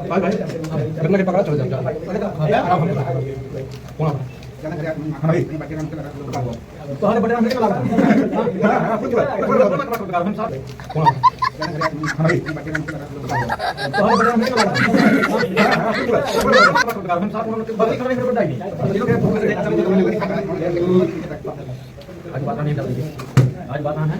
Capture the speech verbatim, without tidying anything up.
भाई, भाई, गन्ना के पकड़ा चल जाओ, जाओ। आराम से। कौन? तुम्हारे बड़े हम नहीं लगा। हाँ, हाँ, कुछ बात। कौन? तुम्हारे बड़े हम नहीं लगा। हाँ, हाँ, कुछ बात। हम साथ में बदली करने के लिए बताइए। आज बात आने लगी। आज बात आना है।